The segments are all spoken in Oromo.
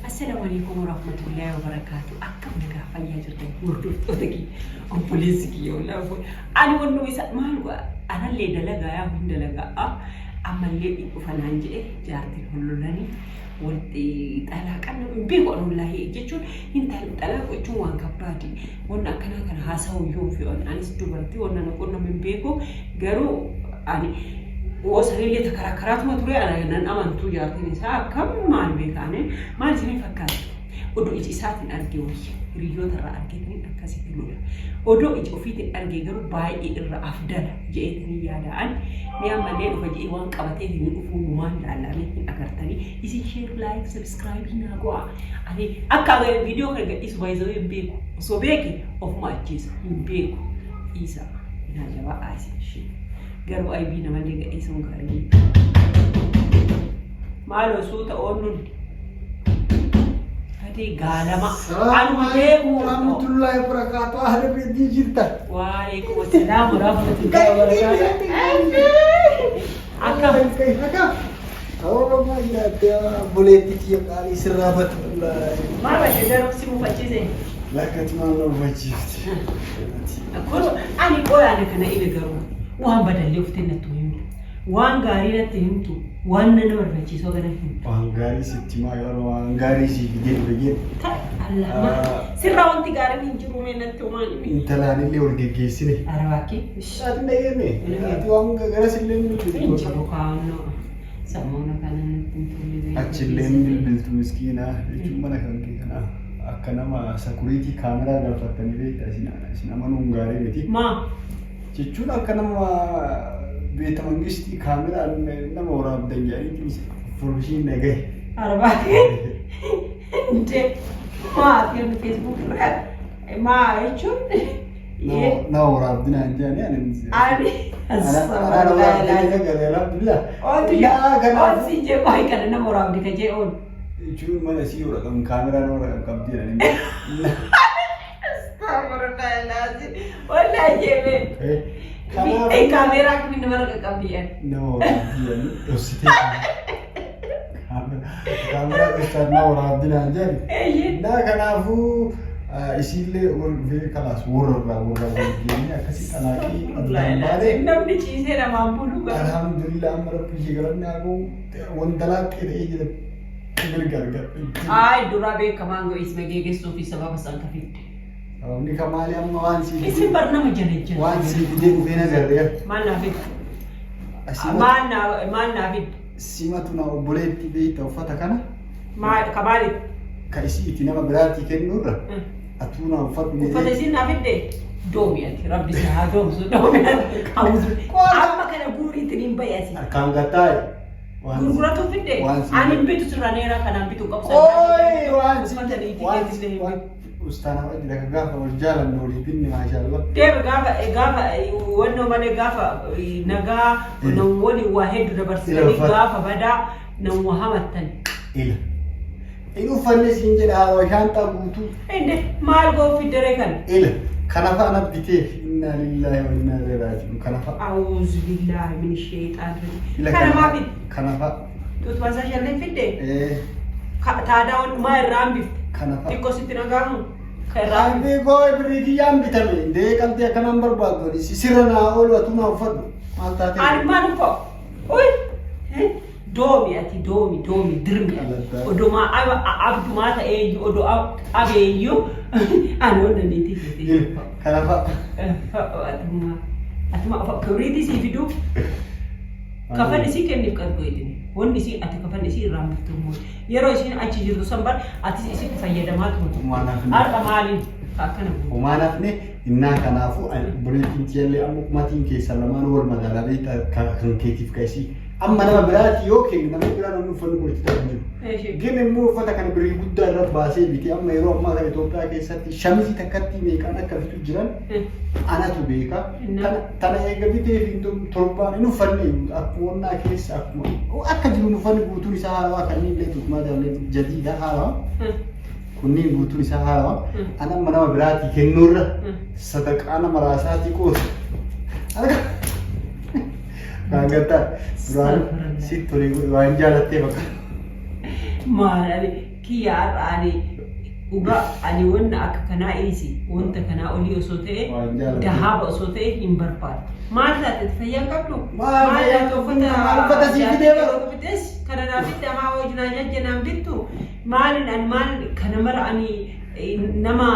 Assalaamu alaikum warahmatullahi wabarakaatu. Akkam nagaa fayyaa jirtan hordoftoota kiyya, obboleessi kiyya wallaahi ani wannuma isa maal godha, anallee dalagaa yaa hin dalagaa, ammallee hin dhufa naan jedhe. Jaartiin hollolanii walitti xalaaqan hin beeku ani wallaahi. Jechuun hin xalaaqu jechuun waan kabbaadi. Wanna akkanaa kana haasa'u yoo fi anis dubartii wanna na qunname hin beeku. Garuu ani woo sanillee takaraakaraatuma ture, ana nan amantuu. Jaartiin isaa akkam maal beeka ani, maal isinii fakkaata? Odoo ija isaatiin argee wayya, hiriyoota irraa argeetiin akkasitti lola. Odoo ija ofiitiin argee garuu baay'ee irra afdala je'eetiin yaada'an. Mi'a malee dhufa je'ee waan qabatee hin dhufuu, numaan laallamee hin agartanii. Isin share, like, subscribe naa go'a. Ani akka viidiyoo kana gadhiisu baay'ee hin beeku. Osoo beeke ofuma ajjeesa, hin beeku. Dhiisa naa jabaa isin ishee. Garuu aybii namallee gadhiisuun gaarii. Maaloo suuta oonnuun. Ati gaalama. Anuma beeku. Warahmatullahi wabarakatuh. Ahla beektii jirta. Waalaikum assalam warahmatullahi wabarakatuh. Akkam? Akkam? Oromoo jiraattee obboleettii kiyya qaalii sirraa batu. Maal badde garuu, si mufachiise? Lakkati, maal na mufachiifti? Kun ani qoyaana kana ila garuu waan badallee uftee natti himtu. Waan gaarii natti himtu, waan nama barbaachisoo kana himtu. Waan gaarii sitti himaa, yeroo waan gaarii sii fidee dhufe jedhu. Allah, sirraa wanti gaariin hin jiru, mee natti homaan himi. Intalaan illee wal geggeessine. Arabaakki. Ati dhageenye. Ati waan garas illee hin Hin bilbiltu. jiru kaa'annoo. Sammuuna kana natti hin tolle. Achillee hin bilbiltu miskiina jechuun mana kan kee kana akka nama security kaameraa galfattanii beekta, isin amanuun gaarii miti. Maa? Jechuun akka nama beeta mangistii kaameraan nama waraabdan jedhaniitiin information dhagaye. Arabaakki. Ndee. Maa ati yommuu Facebook irraa maa jechuun? Nama waraabdinaan jedhanii ani. Ani. Ana waraabdanii nagare, alhamdulillah. Oontu Yaa kanaafuu. Oon si jee qoy kana nama waraabdi ka jee oon. Jechuun mana isii waraqan kaameraa nama waraqan qabdi jedhanii. Wallahi jeemee. Kanaafuu Kaameeraa kamiin nama raqa qabdi jedhan. Nama waraabdi jedhanii dhoksitee kaameraa dhoksaan nama waraabdinaan jedhan. Eeyyee. Naa kanaafuu isiillee wal dhufee kalaas warra irraa warra wal geenye akkasii xalaaqii addaan baanee. Namni ciisee namaan bulu gara. Alhamdulillah, amma rabbi ishee galanni haa ga'u, wanta laaqqee ta'ee jira mirga argadhe. Ay, dura beekamaan go'isma geegessuu fi sababa san ka fidde. Sababni kamaali amma waan sii Isin bar nama jalajjala. Waan sii fidee dhufee na garreera. Maal naa fidde? Maal naa fidde? Simatu na obboleetti beekta uffata kana. Maal ka maaliif? Ka isii itti nama biraatii kennuurra atuu na uffadhu. Uffata isin naa fidde? Doomi ati, rabbi si haa doomsu, doomi ati. Awuzu. Amma kana guuriitiin hin bayi asii. Harkaan gattaa'e. Gurguratu fidde? Ani hin bitu sirra, neeraa kanaan bitu qabu. Ooyi, waan si Uffata niitii waan keetillee hin waan bitu. ustaana jira ka gaafa wal jaalannu walii binne, maashaallah. Deeme gaafa wannoo malee, gaafa nagaa nam waliin waa hedduu dabarsitanii Ila. Gaafa badaa nam waa hamattan. Ila. Hin uffanne siin jedha, haadha shaanxaa guutuu. Inde maal goo fiddaree kana? Ila kana fa'a na biteef, innaa lillaahi wa innaa ilaihi raaji'uun, kana fa'a. A'uuzu billaahi min sheexaan. Ila. Kana maa fidde? Kana fa'a. Tutuma isaa shalleen fidde? Ee. Taadaa wanni maa irraa hambifte? Kana fa'a. Xiqqoo sitti nagaamu? Ka irraa hambifte. Qalbii koo birrii kiyyaan bitame. Indee qalbii akkanaan barbaaddu. Ani sirra naa oolu, atuu naa uffadhu. Maal taatee? Ani maal uffaa? Uy! Doomi ati, doomi, doomi, dirmi ati. Aladdaa. Odomaa abdumaa ta'eeyyuu, odoo abeeyyuu ani onna niitii keetii. Kana fa'a. Atuma atuma kibriitii sii fiduu kafan isii kenniif qalqoytini. Wanni isii ati kafan isii irraa hambiftu immoo yeroo isiin achi jirtu san bar atis isitti fayyadamaa turte. Homaa naaf hin- Har'a maaliin ka akkana gootu? Homaa nafne innaa kanaafuu ani obboleettiin tiyyallee amma kumatiin keessa lamaan wal magaalaa beektaa kan keetiif ka isii. Amma nama biraati yoo kenne, namni biraa namni uffanni kun itti ta'u hin jiru. Eeshi. Gin immoo uffata kana birrii guddaa irra baasee bitee, amma yeroo ammaa kana Itoophiyaa keessatti shamizii takkatti meeqaan akka bitu jiran anatu beeka. Tana eega bitee fi torbaan hin uffanne, akkuma onnaa keessa akkuma akka jiru uffanni guutuun isaa haarawaa, kanneen illee tuqmaa jaallee jadiidha haarawaa. Kunniin guutuun isaa haarawaa. Ana amma nama biraatii kennuurra sadaqaa nama raasaatii qoodu. Arga. Kaangattaa duraan sitti tolee waan jaalattee bakka. Maal ani Kiyya har'a ani dhugaa ani wanna akka kanaa dhiisi wanta kanaa olii osoo ta'e Waan jaalladhu. dahaaba osoo ta'e hin barbaadu. Maal taate ati fayyaa hin qabdu? Maal fayyaa taate uffata maal uffata sii fidee bara? tokko fitees kana naa fitte amaa hojii naa jajja naan bittu maalin ani maal kana mara ani nama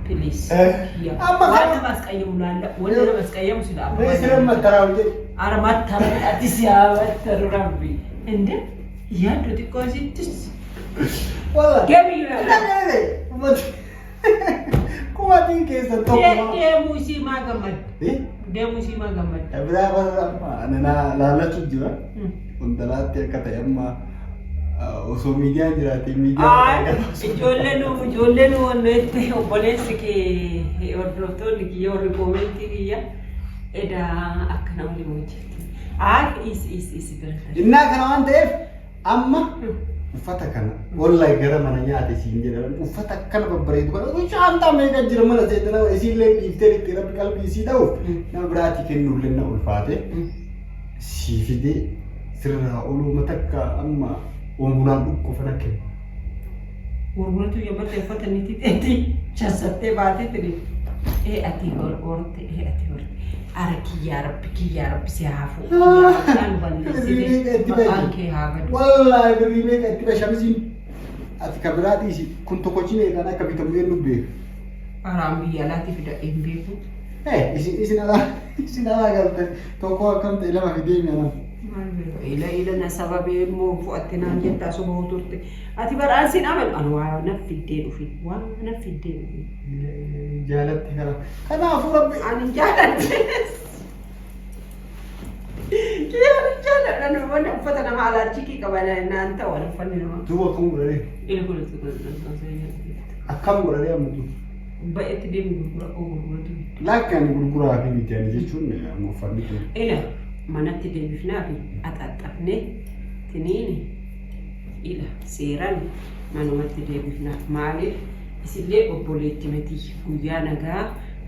please. Kiyya. Amma Waan kana- nama as qayyamu laalla wanni nama as qayyamu sila amma. Mee sireen mattaraa hojjedhu. Ara mattara ati si haa mattaru rabbi. Inde yaaddu xiqqoo isittis. Wallah. Deemi yoo Kumatiin keessa tokko. Deemuu isii maa gammadde? Eh? Deemuu isii maa gammadde? Biraa barra amma ana laallachuu jira. Kontalaatti akka ta'e amma osoo miidiyaan jiraate miidiyaan. Ijoollee nu wanneetti obboleessi kee hordoftoonni kiyya warri koomentii kiyya edaa akkana waliin hojjetti. Ay is is is bira. Innaa kana waan ta'eef amma uffata kana wallahi gara mana nyaate siin jedhan uffata akkana babbareedu kana shaantaa meeqa jira mana seete nama isiillee dhiiftee itti rabbi qalbii isii dha'uuf nama biraatii kennuullee na ulfaate sii fidee sirraa oluu takka amma oombulaan dhukkufana kennu. Gurguratu yabbate uffata niitii teetii chassattee baatee tiri. Ee ati horte ee ati horte. Ara kiyyaa rabbi kiyyaa rabbi si haa fuudhu. Maqaan balleessite maqaan kee haa badu. Wallaahi birrii meeqa itti bahe shamisiin ati ka biraa dhiisi kun tokkochi meeqaan akka bitamu eenyu beeka. Araan biyya alaatti fida hin beeku. Eh isin isin alaa isin alaa galte tokko akkam ta'e lama fidee mi'a nama. Maal beeku? Ila ila na sababee immoo fu'atte naan jetta asuma turte. Ati baraan sin amanu ani waa na fiddee dhufi waa na fiddee dhufi. Jaalatti kana. Kanaafuu rabbi. Ani jaaladhe. Kiyyaan jaaladha namoonni uffata nama alaarjikii qaban naan ta'u ani uffanni namaa. Duuba akkam godhanii? Ila kun Akkam godhanii amma duuba? Baay'eetti deemu gurgura oo gurguratu. Lakki ani gurguraa fi miti ani jechuun amma uffanni kun. Ila manatti deebifnaa fi axaxxafnee tiniini ila seeraan manumatti deebifnaaf maaliif isillee obboleetti miti guyyaa nagaa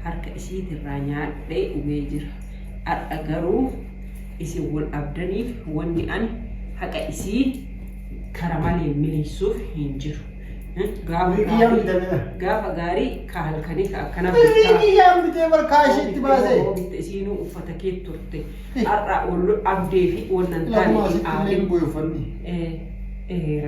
harka isiitirraa nyaadhee dhugee jira. Har'a garuu isin wal abdaniif wanni ani haqa isii kara malee miliisuuf hin jiru. Gaafa Birrii kiyyaan gaarii bitameera. gaafa gaarii ka halkanii ka akkana Birrii bittaa. kiyyaan bitee bar kaashii itti baasee. Bitte isiinuu uffata kee turte. Har'a wal abdee fi wannan Lafuma taane hin asitti illee aadin. hin bu'e uffanni.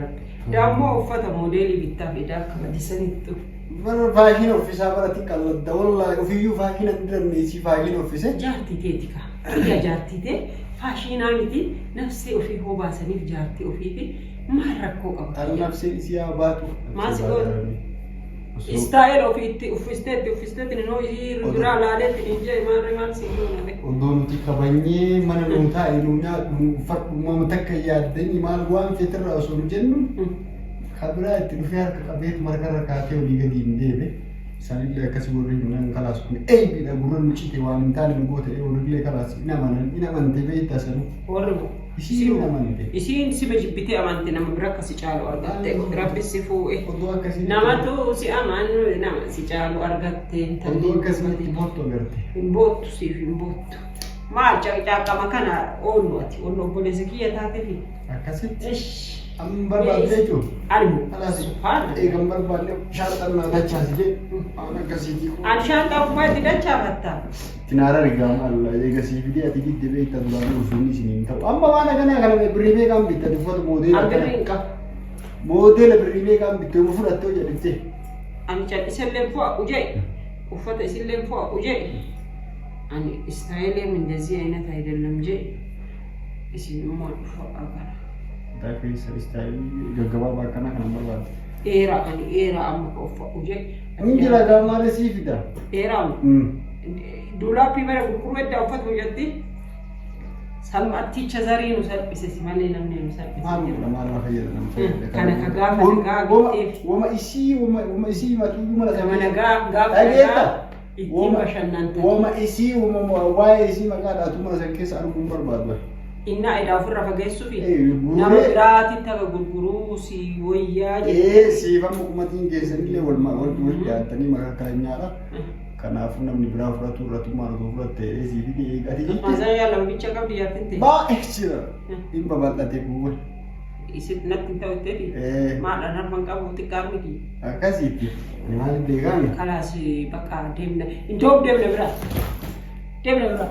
Rabbi. Dammoo uffata moodeelii bittaa fi akka madisaniittu. Bara faashina uffisaa baratti qalladda wallaahi ofiiyyuu faashina hin diranne isii faashina uffise. Jaartii teeti kaa. Kiyya jaartii tee faashinaa miti nafsee ofii hoo baasaniif jaartii ofii fi maal rakkoo qaba? Tan nafseen isii haa baatu. Maal si goote? Istaayil ofii itti uffisteetti uffisteetti ninoo isii biraa laaleetti nin jee maal maal si goone. Odoo nuti kabanyee mana nuu taa'e nuu nyaadhu nuu uffadhu maama takka yaaddanii maal waan feetirraa osoo nu jennu kabiraa itti dhufee harka qabeetu margarra kaatee olii gadi hin deeme. Isaanillee akkasii warri nan kalaas kun eebiidha gurra nu cite waan hin taane nu goote warrillee kalaas hin amanan hin amante beektaa sanuu. Warri moo? Isiin hin amante. Isiin sima jibbitee amante nama bira akka si caalu argatte rabbi si fuudhe. Odoo akkasii. Namatu si amanu nama si caalu argatte intalli. Odoo akkasii boottu agarte. Hin boottu siif hin boottu. Maal caqcaqama kana oolu ati oolu obboleessa kiyya taatefi. Akkasitti. Ish. Amma barbaadde jechuun. Ani moo? Kalaas Subhaanallah. eegan barbaadne shaanxaan naa dachaasi jee waan akkasiitii. Ani shaanxaa ofumaa itti dachaafatta. Tinaara rigaa maal eega sii fidee ati didde beekta duraanii ulfinni isin hin ta'u. Amma waan akkanaa kana birrii meeqaan bitta uffata moodeela An birrii akkana. hin qabu. Moodeela birrii meeqaan bitte yoo fudhatte hojii dhiftee. Ani callisellee fo'u jee uffata isillee fo'u jee ani istaayilee እንደዚህ አይነት አይደለም jee isin immoo fo'a kana. Mataa keessa istaayilii gaggabaabaa akkanaa kana barbaadde. Dheeraa ani dheeraa amma ka uffadhu jee. Inni jira gaamaale sii fida. Dheeraa duulaappii bara gurguruu edda uffatu jetti. Salphatticha zarii nu salphise si malee namni nu salphise. Maal godha maal na fayyada nama fayyada. Kana ka gaafa nagaa bitteef. Wama isii wama isii matuyyuu mala Nama nagaa gaafa Dhageetta? nagaa ittiin bashannantan. Wama isii wama waa'ee isii maqaa dhaatu mana san keessa arguu hin barbaadu. Innaa edaa ofirra fageessuufi Eh, gurguree- nama biraatti tapha gurguruu si wayyaa jedhe. Ee siifama kumatiin keessanillee wal wal wal dhiyaattanii maqaa nyaadha. Kanaafuu namni biraa fudhatu irratti maal otoo fudhatte ee sii fide eegate jechuudha. Maazaa lammicha qabdi jaartin ta'e. Baay'ee jira. Hin babal'ate kuuwwan. Isin natti hin ta'u jetteeti. Eh. Maadhaan harma hin qabu xiqqaa miti. Akkasiitti. Ani maal beekaami? Kalaas bakka deemna. Indoom deemna bira. Deemna bira.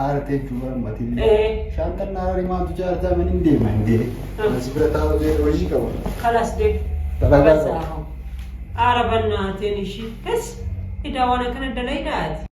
Aartee jechuun matillee. Eh. Shaantan naarari maaltu jaartaa mani hin deema hin deeme. Asi bira taa'u jee hojii qaba. Kalaas deem. Dalagaa qaba. Aara bannaateen ishii. Bes idaa waan akkana dalaydaati.